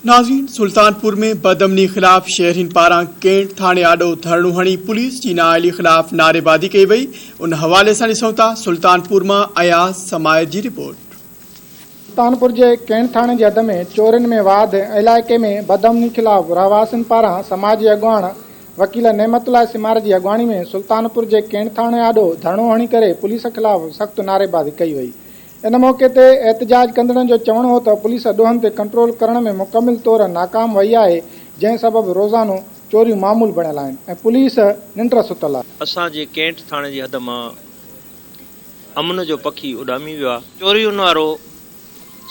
ناظرين سلطانپور ۾ بدامني خلاف شهرين پاران ڪينٽ ٿاڻي آڏو ڌرڻو هڻي پوليس جي نااهلي خلاف نعريبازي ڪئي وئي ان حوالي سان ڏسون ٿا سلطانپور مان اياز سمائر جي رپورٽ. سلطانپور جي ڪينٽ ٿاڻي جي حد ۾ چورين ۾ واڌ ۽ علائقي ۾ بدامني خلاف رهواسين پاران سماجي اڳواڻ وڪيل نعمت الله سمار جي اڳواڻي ۾ سلطانپور جي ڪينٽ ٿاڻي آڏو ڌرڻو هڻي ڪري پوليس خلاف سخت نعريبازي ڪئي وئي ان موقعي تي احتجاج ڪندڙن جو چوڻ هو ته پوليس ڏوهن تي ڪنٽرول ڪرڻ ۾ مڪمل طور ناڪام وئي آهي، جنهن سبب روزانو چوريون معمول بڻيل آهن ۽ پوليس ننڊ ستل آهي. اسان جي ڪينٽ ٿاڻي جي حد مان امن جو پکي اڏامي ويو آهي. چورين وارو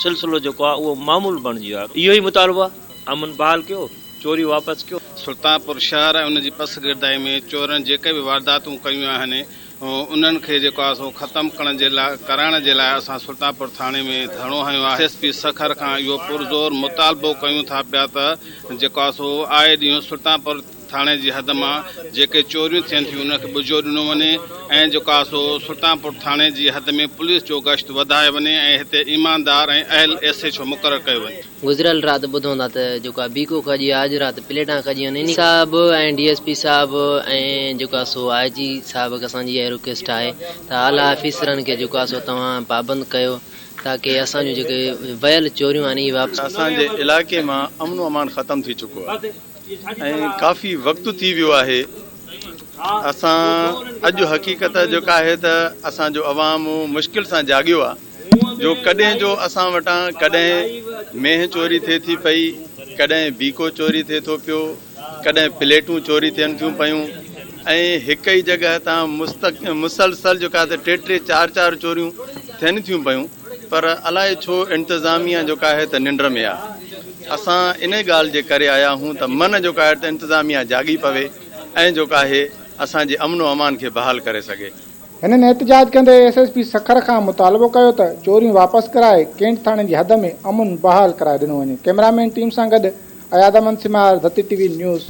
سلسلو جيڪو آهي اهو معمول بڻجي ويو آهي. اهو ئي مطالبو آهي امن بحال ڪيو، چوريون واپس ڪيو. سلطانپور شهر ۽ ان جي پسگردائي ۾ چورن جيڪي به وارداتون ڪيون آهن انهن کي جيڪو آهي سو ختم ڪرڻ جي لاء ڪرائڻ جي لاء اسان سلطانپور ٿاڻي ۾ ڌرڻو هنيو آهي ايس ايس پي سکر کان اهو پرزور مطالبو ڪيون ٿا پيا ته جيڪو آهي سو آئي ڏينهن سلطانپور ٿاڻي جي حد مان جيڪي چوريون ٿين ٿيون انهن کي ٻجو ڏنو وڃي ۽ جيڪو آهي سو سلطانپور ٿاڻي جي حد ۾ پوليس جو گشت وڌايو وڃي ۽ هتي ايماندار ۽ اهل ايس ايڇ او مقرر ڪيو وڃي. گذريل رات ٻڌون ٿا ته جيڪو آ بيڪو کڄي آ اڄ رات پليٽان کڄي آهن انهي صاحب ۽ ڊي ايس پي صاحب ۽ جيڪو آ سو آء جي صاحب کي اسان جي اها رڪويسٽ آهي ته اعليٰ آفيسرن کي جيڪو آ سو توهان پابند ڪيو تاڪه اسان جون جيڪي ويل چوريون آهن اهي واپس اسان جي علائقي مان امن و امان ختم ٿي چڪو آهي ۽ ڪافي وقت ٿي ويو آهي اسان اڄ حقيقت جيڪا آهي ته اسان جو عوام مشڪل سان جاڳيو آهي جو ڪڏهن جو اسان وٽان ڪڏهن مينهن چوري ٿئي ٿي پئي، ڪڏهن بيڪو چوري ٿئي ٿو پيو، ڪڏهن پليٽون چوري ٿين ٿيون پيون ۽ هڪ ئي جڳهه تان مسلسل جيڪا ته ٽي ٽي چار چار چوريون ٿين ٿيون پيون پر الائي ڇو انتظاميا جيڪا آهي ته ننڊ ۾ آهي. اسان انهي ڳالهه جي ڪري آيا آهيون ته من جيڪا آهي ته انتظاميا جاڳي پوي ۽ جيڪا آهي اسان جي امن و امان کي بحال ڪري سگهي. هنن احتجاج ڪندي ايس ايس پي سکر کان مطالبو ڪيو ته چوريون واپس ڪرائي ڪينٽ ٿاڻي جي حد ۾ امن بحال ڪرائي ڏنو وڃي ڪئميرا مين ٽيم سان گڏ اياز احمد سمار ڌرتي ٽي وي نيوز.